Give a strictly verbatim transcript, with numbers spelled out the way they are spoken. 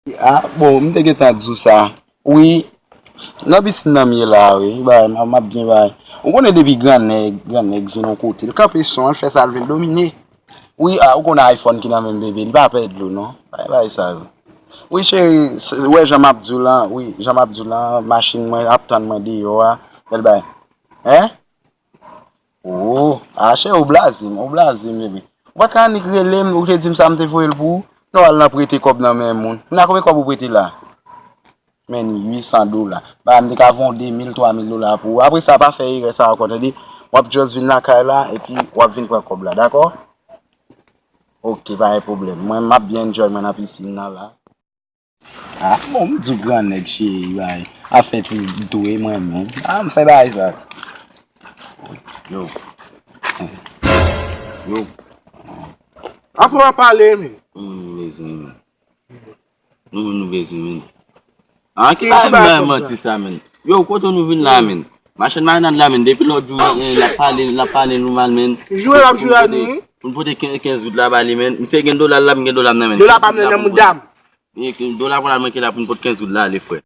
Ah, bon, m te gentan di w sa. Wi, nan pisin nan m ye la, wi. Bay, m, m ap byen bay. Ou konnen depi gran nèg, gran nèg vin yon kote, l kanpe son, l fè sa, l vin domine. Wi, ah, ou konnen iPhone ki nan men m, bebe, li pa pè dlo, non. Bay, bay sa, wi. Wi, cheri, se, wè jan m ap di w lan, wi, jan m ap di w lan, machin mwen ap tann mwen deyò a, bèl bay. Hein? Oh, ah, cheri, ou blaze m, ou blaze m, bebe. Ou pa t ka annik rele m, ou te di m sa m te voye l pou ou. Non, al nan prete kòb nan men moun. Nan konbyen kòb ou prete la? Men uit san dola. Ba, m te ka voye de mil, twa mil dola pou ou. Apre sa, pa fè erè sa ankò, tande? W ap just vin lakay la, epi w ap vin pran kòb la, dakò? Ok, pa gen pwoblèm. Mwen, m ap byen enjoy mwen nan pisin nan la. Ah, bon, m di w gran nèg cheri, bay. Afè tou dwe mwen menm. Ah, m fè bagay sa. Yo. Yo. Afè w ap pale, men. Hmm, mezanmi. Nou menm nou bezwen, men. Ah, ki bagay m bay manti sa, men. Yo, kote nou vin la, men? Machann marinad la, men. Depi lòt jou, eh, l ap pale, l ap pale nou mal, men. Joure l ap joure a nou, wi. Pou n pote kenz, kenz goud la ba li, men. Misye gen dola l la, m gen dola m nan men. Dola pa m nan men, mouda m. Eh, dola pou l al manke la pou n pote kenz goud la, ale, frè.